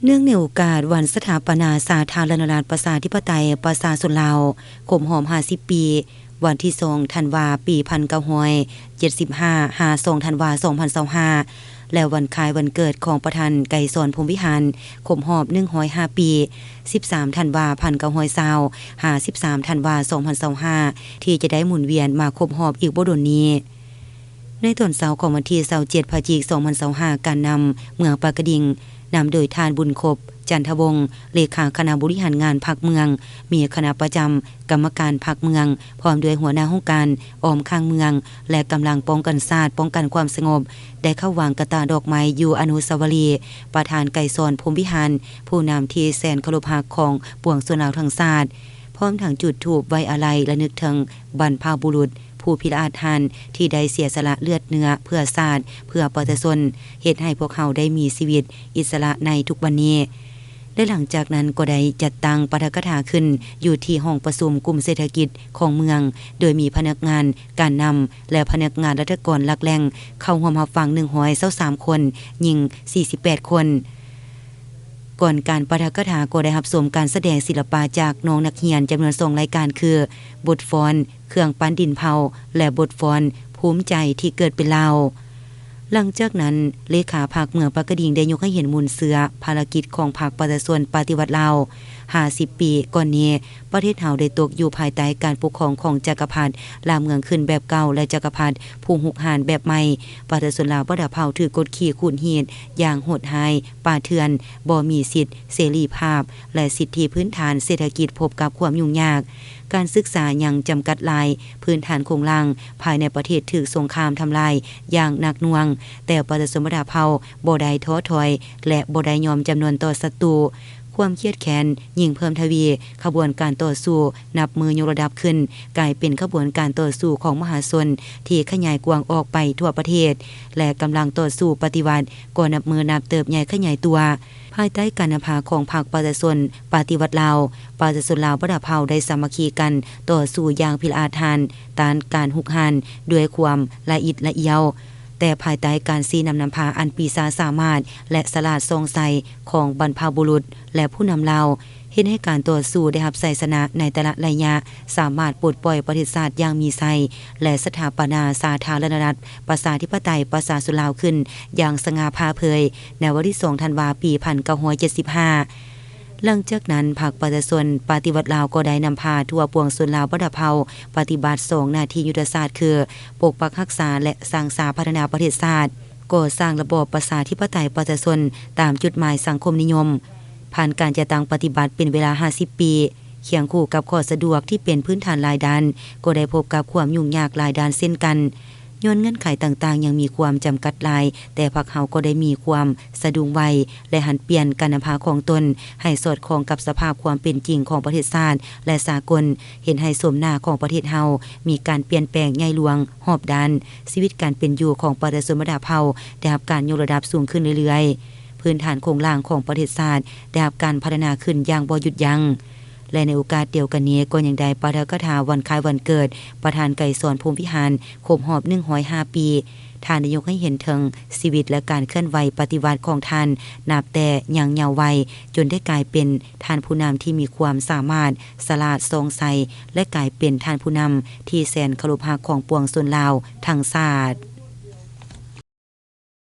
ເນື່ອງໃນໂອກາດວັນສະຖາປະນາສາທາລະນະລັດປະຊາທິປະໄຕປະຊາຊົນລາວ ຄົບຮອບຫ້າສິບປີ, ວັນທີສອງທັນວາ ປີພັນເກົ້າຮ້ອຍເຈັດສິບຫ້າ ຫາ ສອງທັນວາ ສອງພັນຊາວຫ້າ ແລະ ວັນຄ້າຍວັນເກີດຂອງປະທານໄກສອນ ພົມວິຫານ ຄົບຮອບໜຶ່ງຮ້ອຍຫ້າປີ, ສິບສາມທັນວາ ພັນເກົ້າຮ້ອຍຊາວ ຫາ ສິບສາມທັນວາ ສອງພັນຊາວຫ້າ ທີ່ຈະໄດ້ໝູນວຽນມາຄົບຮອບອີກບໍ່ດົນນີ້. ໃນຕອນເຊົ້າຂອງວັນທີຊາວເຈັດ ພະຈິກ ສອງພັນຊາວຫ້າ ການນຳເມືອງປາກກະດິງ ນຳໂດຍທ່ານ ບຸນຄົບ ຈັນທະວົງ ເລຂາຄະນະບໍລິຫານງານພັກເມືອງ, ມີຄະນະປະຈຳ, ກຳມະການພັກເມືອງ, ພ້ອມດ້ວຍຫົວໜ້າຫ້ອງການອ້ອມຂ້າງເມືອງ ແລະ ກຳລັງປ້ອງກັນຊາດ, ປ້ອງກັນຄວາມສະຫງົບ ໄດ້ເຂົ້າວາງກະຕ່າດອກໄມ້ຢູ່ອະນຸສາວະລີ ປະທານໄກສອນ ພົມວິຫານ ຜູ້ນຳທີ່ແສນເຄົາລົບຮັກຂອງປວງຊົນລາວທັງຊາດ, ພ້ອມທັງຈຸດທູບໄວ້ອາໄລລະນຶກເຖິງບັນພະບຸລຸດ ຜູ້ພິລະອາດຫານທີ່ໄດ້ເສຍສະຫຼະເລືອດເນື້ອເພື່ອຊາດ, ເພື່ອປະຊາຊົນ, ເຮັດໃຫ້ພວກເຮົາໄດ້ມີຊີວິດອິດສະຫຼະໃນທຸກວັນນີ້. ແລະ ຫຼັງຈາກນັ້ນກໍໄດ້ຈັດຕັ້ງປາຖະກະຖາຂຶ້ນຢູ່ທີ່ຫ້ອງປະຊຸມກຸ່ມເສດຖະກິດຂອງເມືອງ, ໂດຍມີພະນັກງານການນຳ ແລະ ພະນັກງານລັດຖະກອນຫຼັກແຫຼ່ງເຂົ້າຮ່ວມຮັບຟັງໜຶ່ງຮ້ອຍຊາວສາມຄົນ, ຍິງສີ່ສິບແປດຄົນ. ກ່ອນການປາຖະກະຖາກໍໄດ້ຮັບຊົມການສະແດງສິລະປະຈາກນ້ອງນັກຮຽນຈຳນວນສອງລາຍການ ຄື ບົດຟ້ອນ ເຄື່ອງປັ້ນດິນເຜົາ ແລະ ບົດຟ້ອນ ພູມໃຈທີ່ເກີດເປັນລາວ. ຫຼັງຈາກນັ້ນ ເລຂາພັກເມືອງປາກກະດິງໄດ້ຍົກໃຫ້ເຫັນມູນເຊື້ອພາລະກິດຂອງພັກປະຊາຊົນປະຕິວັດລາວ. ຫ້າສິບປີກ່ອນນີ້, ປະເທດເຮົາໄດ້ຕົກຢູ່ພາຍໃຕ້ການປົກຄອງຂອງຈັກກະພັດລ່າເມືອງຂຶ້ນແບບເກົ່າ ແລະ ຈັກກະພັດຜູ້ຮຸກຮານແບບໃໝ່. ປະຊາຊົນລາວບັນດາເຜົ່າຖືກກົດຂີ່ຂູດຮີດຢ່າງໂຫດຮ້າຍ, ປ່າເຖື່ອນ, ບໍ່ມີສິດເສລີພາບ ແລະ ສິດທິພື້ນຖານເສດຖະກິດພົບກັບຄວາມຫຍຸ້ງຍາກ. ການສຶກສາຍັງຈຳກັດຫຼາຍ, ພື້ນຖານໂຄງລ່າງພາຍໃນປະເທດຖືກສົງຄາມທຳລາຍຢ່າງໜັກໜ່ວງ, ແຕ່ປະຊາຊົນບັນດາເຜົ່າບໍ່ໄດ້ທໍ້ຖອຍ ແລະ ບໍ່ໄດ້ຍອມຈຳນົນຕໍ່ສັດຕູ. ຄວາມຄຽດແຄ້ນຍິ່ງເພີ່ມທະວີ, ຂະບວນການຕໍ່ສູ້ນັບມື້ຍົກລະດັບຂຶ້ນ, ກາຍເປັນຂະບວນການຕໍ່ສູ້ຂອງມະຫາຊົນທີ່ຂະຫຍາຍກວ້າງອອກໄປທົ່ວປະເທດ ແລະ ກຳລັງຕໍ່ສູ້ປະຕິວັດກໍນັບມື້ນັບເຕີບໃຫຍ່ຂະຫຍາຍຕົວ. ພາຍໃຕ້ການນຳພາຂອງພັກປະຊາຊົນປະຕິວັດລາວ, ປະຊາຊົນລາວບັນດາເຜົ່າໄດ້ສາມັກຄີກັນຕໍ່ສູ້ຢ່າງພິລະອາດຫານ ຕ້ານການຮຸກຮານດ້ວຍຄວາມລະອິດລະອຽວ, ແຕ່ພາຍໃຕ້ການຊີ້ນຳນຳພາອັນປີຊາສາມາດ ແລະ ສະຫຼາດສ່ອງໃສຂອງບັນພະບຸລຸດ ແລະ ຜູ້ນຳລາວ ເຮັດໃຫ້ການຕໍ່ສູ້ໄດ້ຮັບໄຊຊະນະໃນແຕ່ລະໄລຍະ, ສາມາດປົດປ່ອຍປະເທດຊາດຢ່າງມີໄຊ ແລະ ສະຖາປະນາສາທາລະນະລັດປະຊາທິປະໄຕປະຊາຊົນລາວຂຶ້ນຢ່າງສະຫງ່າຜ່າເຜີຍ ໃນວັນທີສອງທັນວາ ປີພັນເກົ້າຮ້ອຍເຈັດສິບຫ້າ. ຫຼັງຈາກນັ້ນ, ພັກປະຊາຊົນປະຕິວັດລາວກໍໄດ້ນຳພາທົ່ວປວງຊົນລາວບັນດາເຜົ່າປະຕິບັດສອງໜ້າທີ່ຍຸດທະສາດ ຄື ປົກປັກຮັກສາ ແລະ ສ້າງສາພັດທະນາປະເທດຊາດ, ກໍ່ສ້າງລະບອບປະຊາທິປະໄຕປະຊາຊົນຕາມຈຸດໝາຍສັງຄົມນິຍົມ. ຜ່ານການຈັດຕັ້ງປະຕິບັດເປັນເວລາຫ້າສິບປີ, ຄຽງຄູ່ກັບຂໍ້ສະດວກທີ່ເປັນພື້ນຖານຫຼາຍດ້ານ, ກໍໄດ້ພົບກັບຄວາມຫຍຸ້ງຍາກຫຼາຍດ້ານເຊັ່ນກັນ. ຍ້ອນເງື່ອນໄຂຕ່າງໆຍັງມີຄວາມຈຳກັດຫຼາຍ, ແຕ່ພັກເຮົາກໍໄດ້ມີຄວາມສະດຸ້ງໄວ ແລະ ຫັນປ່ຽນການນຳພາຂອງຕົນໃຫ້ສອດຄ່ອງກັບສະພາບຄວາມເປັນຈິງຂອງປະເທດຊາດ ແລະ ສາກົນ, ເຮັດໃຫ້ໂສມໜ້າຂອງປະເທດເຮົາມີການປ່ຽນແປງໃຫຍ່ຫຼວງຮອບດ້ານ, ຊີວິດການເປັນຢູ່ຂອງປະຊາຊົນບັນດາເຜົ່າໄດ້ຮັບການຍົກລະດັບສູງຂຶ້ນເລື້ອຍໆ, ພື້ນຖານໂຄງລ່າງຂອງປະເທດຊາດໄດ້ຮັບການພັດທະນາຂຶ້ນຢ່າງບໍ່ຢຸດຢັ້ງ. ແລະ ໃນໂອກາດດຽວກັນນີ້ ກໍຍັງໄດ້ປາຖະກະຖາວັນຄ້າຍວັນເກີດປະທານໄກສອນ ພົມວິຫານ ຄົບຮອບໜຶ່ງຮ້ອຍຫ້າປີ. ທ່ານໄດ້ຍົກໃຫ້ເຫັນເຖິງຊີວິດ ແລະ ການເຄື່ອນໄຫວປະຕິວັດຂອງທ່ານ ນັບແຕ່ຍັງເຍົາະໄວ ຈົນໄດ້ກາຍເປັນທ່ານຜູ້ນຳທີ່ມີຄວາມສາມາດ, ສະຫຼາດ, ສ່ອງໃສ ແລະ ກາຍເປັນທ່ານຜູ້ນຳທີ່ແສນເຄົາລົບຮັກຂອງປວງຊົນລາວທັງຊາດ.